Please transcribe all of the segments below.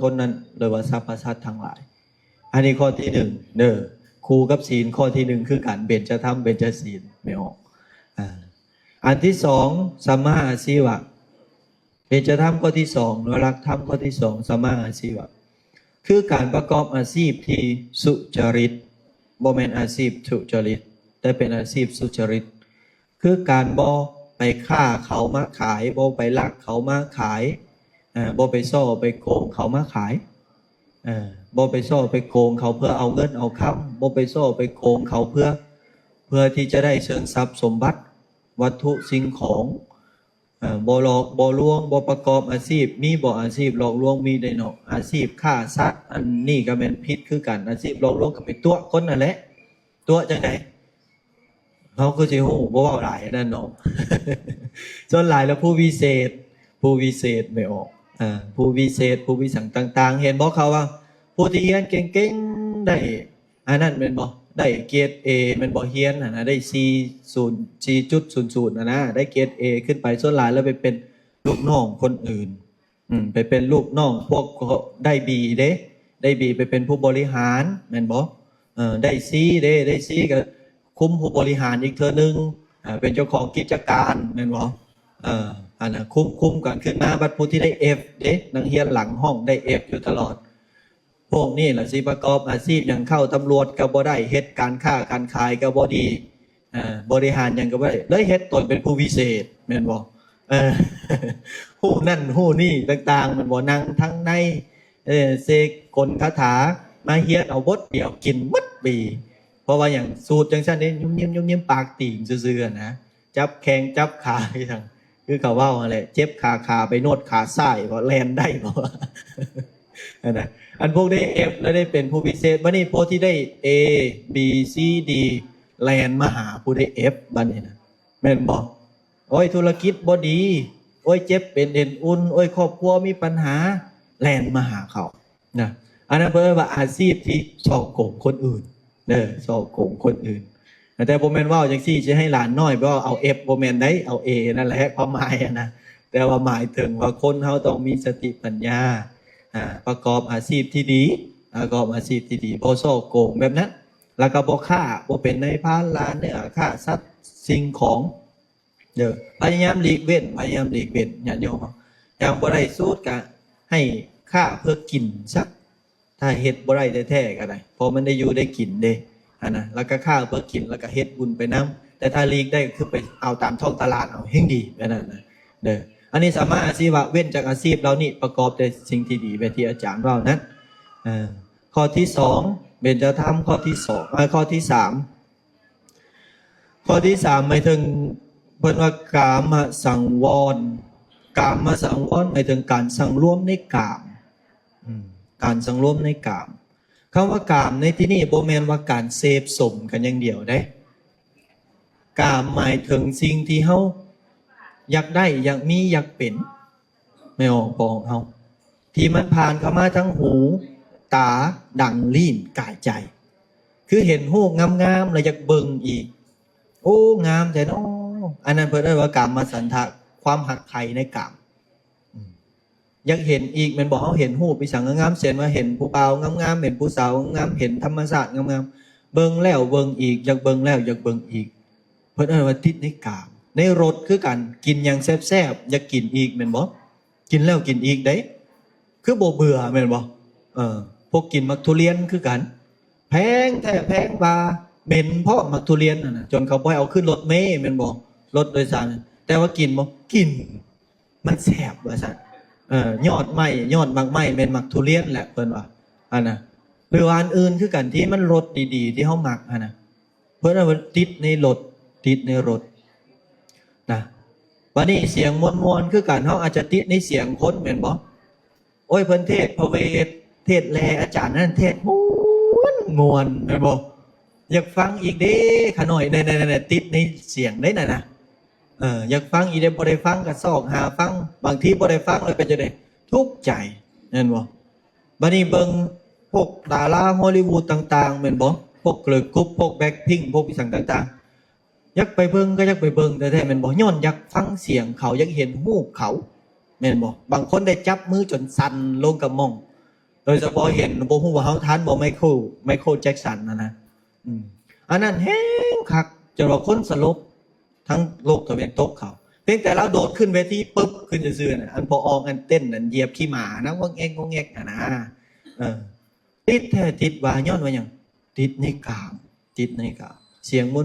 ຄົນນັ້ນ ຫຼືວ່າສັບພະສັດທັງຫຼາຍ. ອັນນີ້ຂໍ້ທີໜຶ່ງເດີ ຄູ່ກັບສີນຂໍ້ທີໜຶ່ງຄືກັນ ເບັນຈະທຳ ເບັນຈະສີນ ແມ່ອອກ. ອ່າ ອັນທີສອງ ສຳມາອາຊີວະ. ເບັນຈະທຳຂໍ້ທີສອງ ຫຼືວ່າຫຼັກທຳຂໍ້ທີສອງ ສຳມາອາຊີວະ ຄືການປະກອບອາຊີບທີ່ສຸຈະລິດ, ບໍ່ແມ່ນອາຊີບທຸຈະລິດ ແຕ່ເປັນອາຊີບສຸຈະລິດ. ຄືການບໍ່ໄປຄ້າເຂົ້າມາຂາຍ, ບໍ່ໄປລັກເຂົ້າມາຂາຍ, ເອີ ບໍ່ໄປສໍ້ໄປໂກງເຂົ້າມາຂາຍ, ເອີ ບໍ່ໄປສໍ້ໄປໂກງເຂົາເພື່ອເອົາເງິນເອົາຄຳ, ບໍ່ໄປສໍ້ໄປໂກງເຂົາເພື່ອ ເພື່ອທີ່ຈະໄດ້ເຊິ່ງຊັບສົມບັດ, ວັດຖຸສິ່ງຂອງ, ເອີ ບໍ່ຫຼອກບໍ່ລວງ, ບໍ່ປະກອບອາຊີບ. ມີບໍ່ອາຊີບຫຼອກລວງ? ມີເດ້ເນາະ. ອາຊີບຄ້າສັດ ອັນນີ້ກໍແມ່ນຜິດຄືກັນ. ອາຊີບຫຼອກລວງກໍໄປຕົວະຄົນນັ້ນແຫຼະ. ຕົວະຈັ່ງໃດ? ເຮົາຄືຊິຮູ້ ບໍ່ເວົ້າຫຼາຍອັນນັ້ນເນາະ. ສ່ວນຫຼາຍແລ້ວຜູ້ວິເສດ, ຜູ້ວິເສດ ແມ່ອອກ, ເອີ ຜູ້ວິເສດ ຜູ້ວິສັງຕ່າງໆ. ເຫັນບໍ່ ເຂົາວ່າຜູ້ທີ່ຮຽນເກັ່ງໆ ໄດ້ອັນນັ້ນແມ່ນບໍ່? ໄດ້ເກຣດເອແມ່ນບໍ່? ຮຽນຫັ້ນນະ ໄດ້ສີ່ສູນ ສີ່ຈຸດສູນສູນຫັ້ນນະ ໄດ້ເກຣດເອຂຶ້ນໄປ ສ່ວນຫຼາຍແລ້ວໄປເປັນລູກນ້ອງຄົນອື່ນ. ອືມ ໄປເປັນລູກນ້ອງພວກໄດ້ບີເດ້, ໄດ້ບີໄປເປັນຜູ້ບໍລິຫານແມ່ນບໍ່? ເອີ ໄດ້ຊີເດ້, ໄດ້ຊີກໍຄຸມຜູ້ບໍລິຫານອີກເທື່ອໜຶ່ງ, ເປັນເຈົ້າຂອງກິດຈະການແມ່ນບໍ່? ເອີ ອັນນັ້ນ ຄຸມ ຄຸມກັນຂຶ້ນມາ. ບັດຜູ້ທີ່ໄດ້ເອັຟເດ້, ນັກຮຽນຫຼັງຫ້ອງໄດ້ເອັຟຢູ່ຕະຫຼອດ. ພວກນີ້ລະຊິປະກອບອາຊີບຫຍັງ? ເຂົ້າຕຳຫຼວດກໍບໍ່ໄດ້, ເຮັດການຄ້າການຂາຍກໍບໍ່ດີ, ເອີ ບໍລິຫານຫຍັງກໍບໍ່ໄດ້, ເລີຍເຮັດຕົນເປັນຜູ້ວິເສດແມ່ນບໍ່? ເອີ ຮູ້ນັ້ນຮູ້ນີ້ຕ່າງໆແມ່ນບໍ່? ນັ່ງທາງໃນ ເອີ ເສກກົນຄາຖາ ມາຮຽນເອົາບົດດຽວ ກິນໝົດປີ. ເພາະວ່າຫຍັງ? ສູດຈັ່ງຊັ້ນເດ້, ຍຸບຍິ້ມ ຍຸບຍິ້ມ ປາກຕີງຊື່ໆນະ, ຈັບແຂ້ງຈັບຂາອີ່ຫຍັງ ຄືເຂົາເວົ້າຫັ້ນແຫຼະ, ເຈັບຂາຂາ ໄປນວດຂາຊ້າຍ ບໍ່ແລ່ນໄດ້ບໍ່? ອັນນະ ອັນພວກໄດ້ເອັຟແລ້ວໄດ້ເປັນຜູ້ພິເສດ, ບັດນີ້ພວກທີ່ໄດ້ເອ ບີ ຊີ ດີ ແລ່ນມາຫາຜູ້ໄດ້ເອັຟ ບັດນີ້ນະ ແມ່ນບໍ່? ໂອ້ຍ ທຸລະກິດບໍ່ດີ, ໂອ້ຍ ເຈັບເປັນເອັນອຸ່ນ, ໂອ້ຍ ຄອບຄົວມີປັນຫາ, ແລ່ນມາຫາເຂົານະ. ອັນນັ້ນເພິ່ນເອີ້ນວ່າອາຊີບທີ່ສໍ້ໂກງຄົນອື່ນເດີ, ສໍ້ໂກງຄົນອື່ນ. ແຕ່ບໍ່ແມ່ນເວົ້າຈັ່ງຊີ້ ຊິໃຫ້ຫຼານນ້ອຍໄປເວົ້າເອົາເອັຟ, ບໍ່ແມ່ນໃດ, ເອົາເອນັ້ນແຫຼະ ຄວາມໝາຍຫັ້ນນະ. ແຕ່ວ່າໝາຍເຖິງວ່າຄົນເຮົາຕ້ອງມີສະຕິປັນຍາ, ອາ ປະກອບອາຊີບທີ່ດີ, ປະກອບອາຊີບທີ່ດີ, ບໍ່ສໍ້ໂກງແບບນັ້ນ, ແລ້ວກໍບໍ່ຄ້າ, ບໍ່ເປັນນາຍພານລ່າເນື້ອ, ຄ້າສັດ, ສິ່ງຂອງ ເດີ, ພະຍາຍາມຫຼີກເວັ້ນ, ພະຍາຍາມຫຼີກເວັ້ນ, ຍາດໂຍມເຮົາ. ຍັງບໍ່ໄດ້ສູດກະໃຫ້ຄ້າເພື່ອກິນຊະ, ຖ້າເຮັດບໍ່ໄດ້ແທ້ໆກໍໄດ້, ເພາະມັນໄດ້ຢູ່ໄດ້ກິນເດ້, ຫັ້ນນະ, ແລ້ວກໍຄ້າເພື່ອກິນ, ແລ້ວກໍເຮັດບຸນໄປນຳ. ແຕ່ຖ້າຫຼີກໄດ້ກໍຄືໄປເອົາຕາມທ້ອງຕະຫຼາດເອົາ, ແຮ່ງດີແບບນັ້ນນະ, ເດີ. ອັນນີ້ສຳມາອາຊີວະ, ເວັ້ນຈາກອາຊີບເຫຼົ່ານີ້, ປະກອບແຕ່ສິ່ງທີ່ດີ, ແບບທີ່ອາຈານເວົ້ານັ້ນ. ເອີ ຂໍ້ທີສອງ ເບັນຈະທຳ, ຂໍ້ທີສອງ ເອີ ຂໍ້ທີສາມ ຂໍ້ທີສາມ ໝາຍເຖິງ ເພິ່ນວ່າກາມະສັງວອນ, ກາມະສັງວອນ ໝາຍເຖິງການສັງລວມໃນກາມ, ອືມ ການສັງລວມໃນກາມ. ຄຳວ່າກາມໃນທີ່ນີ້ບໍ່ແມ່ນວ່າການເສບສົມກັນຢ່າງດຽວເດ້. ກາມໝາຍເຖິງສິ່ງທີ່ເຮົາຢາກໄດ້, ຢາກມີ, ຢາກເປັນ. ແມ່ນບໍ່ຂອງເຮົາ ທີ່ມັນຜ່ານເຂົ້າມາທາງຫູ, ຕາ, ດັງ, ລີ້ນ, ກາຍ, ໃຈ. ຄືເຫັນຮູບງາມໆ ແລ້ວຢາກເບິ່ງອີກ, ໂອ້ ງາມແທ້ເນາະ. ອັນນັ້ນເພິ່ນເອີ້ນວ່າກາມະສັນທະ, ຄວາມຮັກໃຄ່ໃນກາມ. ອືມ ຢາກເຫັນອີກແມ່ນບໍ່? ເຮົາເຫັນຮູບອີ່ຫຍັງງາມໆ, ເຊັ່ນວ່າເຫັນຜູ້ບ່າວງາມໆ, ເຫັນຜູ້ສາວງາມ, ເຫັນທຳມະຊາດງາມໆ, ເບິ່ງແລ້ວເບິ່ງອີກ, ຢາກເບິ່ງແລ້ວຢາກເບິ່ງອີກ. ເພິ່ນເອີ້ນວ່າຕິດໃນກາມ. ໃນລົດຄືກັນ, ກິນຫຍັງແຊບໆ ຢາກກິນອີກແມ່ນບໍ່? ກິນແລ້ວກິນອີກເດ້. ຄືບໍ່ເບື່ອແມ່ນບໍ່? ເອີ ພວກກິນໝາກທຸລຽນຄືກັນ, ແພງແທ້ແພງວ່າ, ເໝັນພ້ອມໝາກທຸລຽນຫັ້ນນະ, ຈົນເຂົາບໍ່ໃຫ້ເອົາຂຶ້ນລົດເມແມ່ນບໍ່? ລົດໂດຍສານ, ແຕ່ວ່າກິນບໍ່? ກິນ. ມັນແຊບວ່າຊັ້ນ. ເອີ ຍອດໄມ້, ຍອດໝາກໄມ້ແມ່ນໝາກທຸລຽນແຫຼະ ເພິ່ນວ່າ ອັນນະ. ຫຼືວ່າອັນອື່ນຄືກັນ ທີ່ມັນລົດດີໆ ທີ່ເຮົາມັກຫັ້ນນະ, ເພິ່ນວ່າມັນຕິດໃນລົດ, ຕິດໃນລົດນະ. ບັດນີ້ສຽງມ່ວນໆ ຄືກັນ, ເຮົາອາດຈະຕິດໃນສຽງຄົນແມ່ນບໍ່? ໂອ້ຍ ເພິ່ນເທດພະເວດ, ເທດແລ, ອາຈານນັ້ນເທດມ່ວນໆ ແມ່ນບໍ່? ຢາກຟັງອີກເດ້ ຂະນ້ອຍ, ແນ່ໆໆ ຕິດໃນສຽງເດ້ນັ້ນນະ. ເອີ ຢາກຟັງອີກເດ້, ບໍ່ໄດ້ຟັງກໍຊອກຫາຟັງ, ບາງທີບໍ່ໄດ້ຟັງແລ້ວເປັນຈັ່ງໃດ? ທຸກໃຈ ແມ່ນບໍ່? ບັດນີ້ເບິ່ງພວກດາລາຮອລລີວູດຕ່າງໆ ແມ່ນບໍ່? ພວກເກີລກຸບ, ພວກແບລັກພິ້ງ, ພວກອີ່ຫຍັງຕ່າງໆ, ຢາກໄປເບິ່ງກໍຢາກໄປເບິ່ງແທ້ໆ ແມ່ນບໍ່? ຍ້ອນຢາກຟັງສຽງເຂົາ, ຢາກເຫັນຮູບເຂົາ ແມ່ນບໍ່? ບາງຄົນໄດ້ຈັບມືຈົນສັ່ນລົງກັບໝ່ອງ, ໂດຍສະເພາະເຫັນ ບໍ່ຮູ້ວ່າເຮົາທັນບໍ່ ໄມເຄິນ ໄມເຄິນ ແຈັກສັນຫັ້ນນະ. ອືມ ອັນນັ້ນແຮງຄັກ ຈົນວ່າຄົນສະຫຼົບທັງໂລກຕາເວັນຕົກເຂົາ. ພຽງແຕ່ລາວໂດດຂຶ້ນເວທີປຶບ ຂຶ້ນຊື່ໆນະ ອັນພໍ່ອອກອັນເຕັ້ນ ອັນຢຽບຂີ້ໝານະ ງອກແງກ ງອກແງກຫັ້ນນະ. ເອີ ຕິດແທ້ຕິດວ່າ ຍ້ອນວ່າຫຍັງ? ຕິດໃນກາມ ຕິດໃນກາມ. ສຽງມ່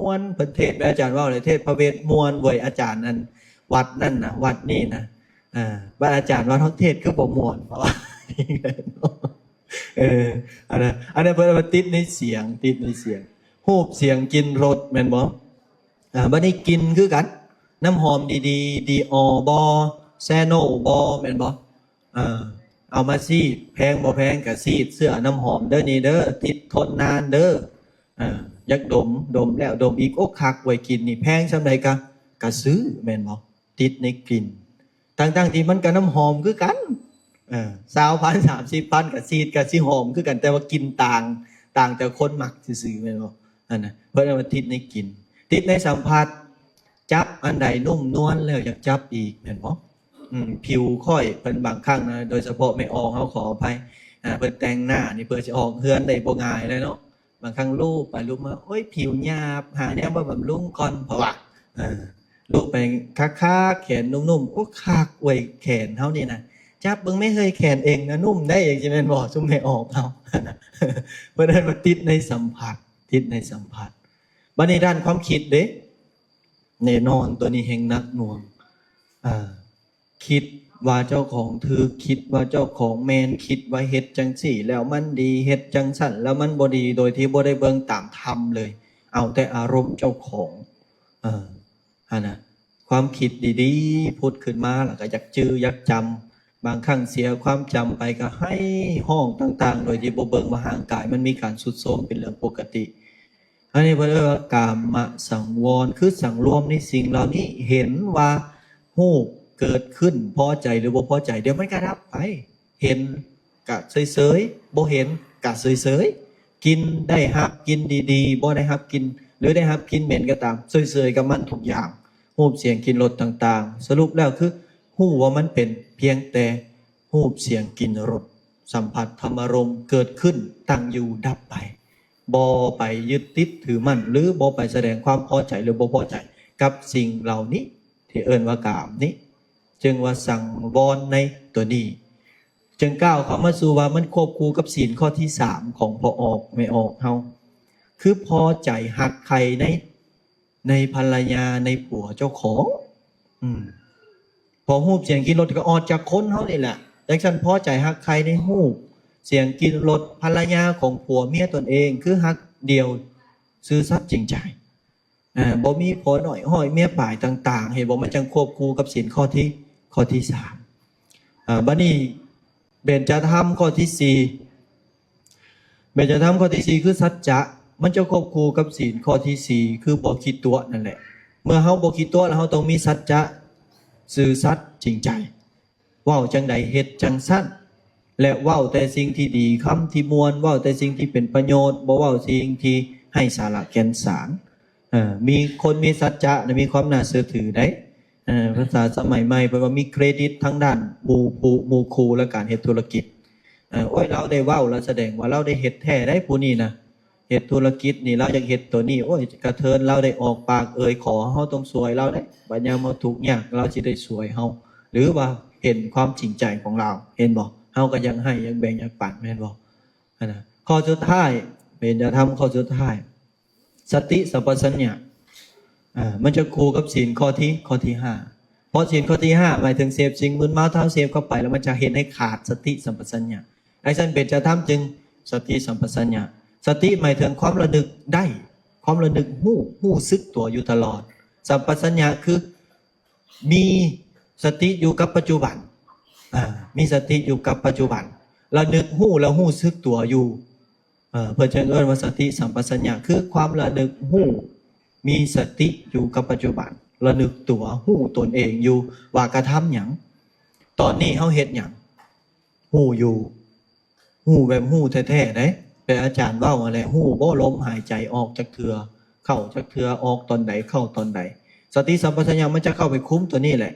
ວນໆ ເພິ່ນເທດແບບອາຈານເວົ້າເລີຍ ເທດພະເວດມ່ວນເວີຍ ອາຈານນັ້ນ ວັດນັ້ນນະ ວັດນີ້ນະ. ເອີ ບາດອາຈານວັດເຮົາເທດຄືບໍ່ມ່ວນ ເພາະວ່າ ເອີ ອັນນັ້ນ ອັນນັ້ນເພິ່ນວ່າຕິດໃນສຽງ ຕິດໃນສຽງ. ຮູບ ສຽງ ກິ່ນ ລົດ ແມ່ນບໍ່? ອາ ບາດນີ້ກິ່ນຄືກັນ ນ້ຳຫອມດີໆ ດີອໍບໍ ແຊໂນບໍ ແມ່ນບໍ່? ເອີ ເອົາມາສີດ ແພງບໍ່ແພງກະສີດ ເຊື້ອນ້ຳຫອມເດີນີ້ເດີ ຕິດທົນນານເດີ. ເອີ ຢາກດົມ ດົມແລ້ວດົມອີກ ໂອ້ ຄັກເວີຍ ກິ່ນນີ້ ແພງສ່ຳໃດກະ ກະຊື້ ແມ່ນບໍ່? ຕິດໃນກິ່ນ ທັງໆທີ່ມັນກະນ້ຳຫອມຄືກັນ. ເອີ ຊາວພັນ ສາມສິບພັນກະສີດ ກະຊິຫອມຄືກັນ ແຕ່ວ່າກິ່ນຕ່າງ ຕ່າງແຕ່ຄົນມັກຊື່ໆ ແມ່ນບໍ່? ອັນນັ້ນ ເພິ່ນເອີ້ນວ່າຕິດໃນກິ່ນ ຕິດໃນສຳຜັດ. ຈັບອັນໃດນຸ້ມນວນແລ້ວຢາກຈັບອີກ ແມ່ນບໍ່? ອືມ ຜິວຂ້ອຍ ເພິ່ນບາງຄັ້ງນະ ໂດຍສະເພາະແມ່ອອກເຮົາ ຂໍອະໄພ ອາ ເພິ່ນແຕ່ງໜ້ານີ້ ເພື່ອຊິອອກເຮືອນໄດ້ບໍ່ງ່າຍເລີຍເນາະ. ບາງຄັ້ງລູບໄປລູບມາ ໂອ້ຍ ຜິວຫຍາບ ຫາແນວມາບຳລຸງກ່ອນ ເພາະວ່າ ເອີ ລູບໄປຄັກໆ ແຂນນຸ້ມໆ ໂອ້ ຄັກເວີຍ ແຂນເຮົານີ້ນະ ຈັບເບິ່ງແມ້ເຮີ້ຍ ແຂນເອງນະນຸ້ມໄດ໋ ຈັ່ງຊີ້ແມ່ນບໍ່? ຊຸມແມ່ອອກເຮົາ ເພິ່ນເອີ້ນວ່າຕິດໃນສຳຜັດ ຕິດໃນສຳຜັດ. ບາດນີ້ດ້ານຄວາມຄິດເດ້ ແນ່ນອນ ໂຕນີ້ແຮ່ງໜັກໜ່ວງ. ເອີ ຄິດວ່າເຈົ້າຂອງຖືກ ຄິດວ່າເຈົ້າຂອງແມ່ນ ຄິດວ່າເຮັດຈັ່ງຊີ້ແລ້ວມັນດີ ເຮັດຈັ່ງຊັ້ນແລ້ວມັນບໍ່ດີ ໂດຍທີ່ບໍ່ໄດ້ເບິ່ງຕາມທຳເລີຍ ເອົາແຕ່ອາລົມເຈົ້າຂອງ. ເອີ ຫັ້ນນະ ຄວາມຄິດດີໆ ຜຸດຂຶ້ນມາ ແລ້ວກໍຢາກຈື່ຢາກຈຳ ບາງຄັ້ງເສຍຄວາມຈຳໄປກໍໄຫ້ຮ້ອງຕ່າງໆ ໂດຍທີ່ບໍ່ເບິ່ງວ່າຮ່າງກາຍມັນມີການຊຸດໂຊມເປັນເລື່ອງປົກກະຕິ. ອັນນີ້ເພິ່ນເອີ້ນວ່າກາມະສັງວອນ ຄືສັງລວມໃນສິ່ງເຫຼົ່ານີ້ ເຫັນວ່າຮູບເກີດຂຶ້ນ ພໍໃຈຫຼືບໍ່ພໍໃຈ ດຽວມັນກໍດັບໄປ. ເຫັນກະເສີຍໆ ບໍ່ເຫັນກະເສີຍໆ ກິນໄດ້ຮັບກິນດີໆ ບໍ່ໄດ້ຮັບກິນ ຫຼືໄດ້ຮັບກິ່ນເໝັນກໍຕາມ ເສີຍໆກັບມັນທຸກຢ່າງ ຮູບ ສຽງ ກິ່ນ ລົດຕ່າງໆ. ສະຫຼຸບແລ້ວຄືຮູ້ວ່າມັນເປັນພຽງແຕ່ຮູບ ສຽງ ກິ່ນ ລົດ ສຳຜັດ ທຳມາລົມ ເກີດຂຶ້ນ ຕັ້ງຢູ່ ດັບໄປ ບໍ່ໄປຍຶດຕິດຖືໝັ້ນ ຫຼືບໍ່ໄປສະແດງຄວາມພໍໃຈ ຫຼືບໍ່ພໍໃຈກັບສິ່ງເຫຼົ່ານີ້ ທີ່ເອີ້ນວ່າກາມນີ້ ຈຶ່ງວ່າສັງວອນໃນຕົວນີ້ ຈຶ່ງກ້າວເຂົ້າມາສູ່ວ່າມັນຄວບຄູ່ກັບສິນຂໍ້ທີສາມຂອງພໍ່ອອກແມ່ອອກເຮົາ ຄືພໍໃຈຮັກໃຄ່ໃນ ໃນພັນລະຍາ ໃນຜົວເຈົ້າຂອງ. ອືມ ພໍຮູບ ສຽງ ກິ່ນ ລົດ ກໍອອກຈາກຄົນເຮົານີ້ແຫຼະ. ຈັ່ງຊັ້ນ ພໍໃຈຮັກໃຄ່ໃນຮູບ ສຽງ ກິ່ນ ລົດ ພັນລະຍາຂອງຜົວເມຍຕົນເອງ ຄືຮັກດ່ຽວ ຊື່ສັດຈິງໃຈ ອາ ບໍ່ມີຜົວນ້ອຍຮ້ອຍເມຍປາຍຕ່າງໆ ເຫັນບໍ່? ມັນຈັ່ງຄວບຄູ່ກັບສິນຂໍ້ທີ ຂໍ້ທີສາມ. ອາ ບັດນີ້ເບັນຈະທຳຂໍ້ທີສີ່ ເບັນຈະທຳຂໍ້ທີສີ່ ຄືສັດຈະ ມັນຈະຄວບຄູ່ກັບສິນຂໍ້ທີສີ່ ຄືບໍ່ຂີ້ຕົວະນັ້ນແຫຼະ. ເມື່ອເຮົາບໍ່ຂີ້ຕົວະແລ້ວ ເຮົາຕ້ອງມີສັດຈະ ຊື່ສັດຈິງໃຈ ເວົ້າຈັ່ງໃດເຮັດຈັ່ງຊັ້ນ ແລະ ເວົ້າແຕ່ສິ່ງທີ່ດີ ຄຳທີ່ມ່ວນ ເວົ້າແຕ່ສິ່ງທີ່ເປັນປະໂຫຍດ ບໍ່ເວົ້າສິ່ງທີ່ໄຮ້ສາລະແກ່ນສານ. ເອີ ມີຄົນມີສັດຈະ ແລະ ມີຄວາມໜ້າເຊື່ອຖືໄດ໋. ເອີ ພາສາສະໄໝໃໝ່ເພິ່ນວ່າມີເຄຣດິດທາງດ້ານໝູ່ຜູ້ ໝູ່ຄູ່ ແລະ ການເຮັດທຸລະກິດ. ເອີ ໂອ້ຍ ລາວໄດ້ເວົ້າ ລາວສະແດງວ່າລາວໄດ້ເຮັດແທ້ໄດ໋ ຜູ້ນີ້ນະ ເຮັດທຸລະກິດນີ້ ລາວຢາກເຮັດໂຕນີ້ ໂອ້ຍ ກະເທີນລາວໄດ້ອອກປາກເອີ່ຍຂໍ ເຮົາຕ້ອງຊ່ວຍລາວເດ້ ບັດຍາມເຮົາທຸກຍາກ ລາວຊິໄດ້ຊ່ວຍເຮົາ ຫຼືວ່າເຫັນຄວາມຈິງໃຈຂອງລາວ ເຫັນບໍ່? ເຮົາກໍຢາກໃຫ້ ຢາກແບ່ງ ຢາກປັນ ແມ່ນບໍ່? ຫັ້ນນະ ຂໍ້ສຸດທ້າຍ ເປັນທຳຂໍ້ສຸດທ້າຍ ສະຕິສຳປະສັນຍະ ອາ ມັນຈະຄູ່ກັບສິນຂໍ້ທີ ຂໍ້ທີຫ້າ ເພາະສິນຂໍ້ທີຫ້າ ໝາຍເຖິງເສບສິ່ງມຶນເມົາ ຖ້າເຮົາເສບເຂົ້າໄປແລ້ວ ມັນຈະເຮັດໃຫ້ຂາດສະຕິສຳປະສັນຍະ. ໃນຊັ້ນເປັນຈະທຳຈຶ່ງສະຕິສຳປະສັນຍະ. ສະຕິໝາຍເຖິງຄວາມລະນຶກໄດ້ ຄວາມລະນຶກຮູ້ ຮູ້ສຶກຕົວຢູ່ຕະຫຼອດ. ສຳປະສັນຍະຄືມີສະຕິຢູ່ກັບປັດຈຸບັນ ອາ ມີສະຕິຢູ່ກັບປັດຈຸບັນ ລະນຶກຮູ້ ລະຮູ້ສຶກຕົວຢູ່ ເອີ ເພິ່ນຈຶ່ງເອີ້ນວ່າສະຕິສຳປະສັນຍະ ຄືຄວາມລະນຶກຮູ້ ມີສະຕິຢູ່ກັບປັດຈຸບັນ ລະນຶກຕົວ ຮູ້ຕົນເອງຢູ່ວ່າກະທຳຫຍັງ ຕອນນີ້ເຮົາເຮັດຫຍັງ ຮູ້ຢູ່ ຮູ້ແບບຮູ້ແທ້ໆເດ້ ແບບອາຈານເວົ້າຫັ້ນແຫຼະ ຮູ້ບໍ່ ລົມຫາຍໃຈອອກຈັກເທື່ອ ເຂົ້າຈັກເທື່ອ ອອກຕອນໃດ ເຂົ້າຕອນໃດ. ສະຕິສຳປະສັນຍະມັນຈະເຂົ້າໄປຄຸມຕົວນີ້ແຫຼະ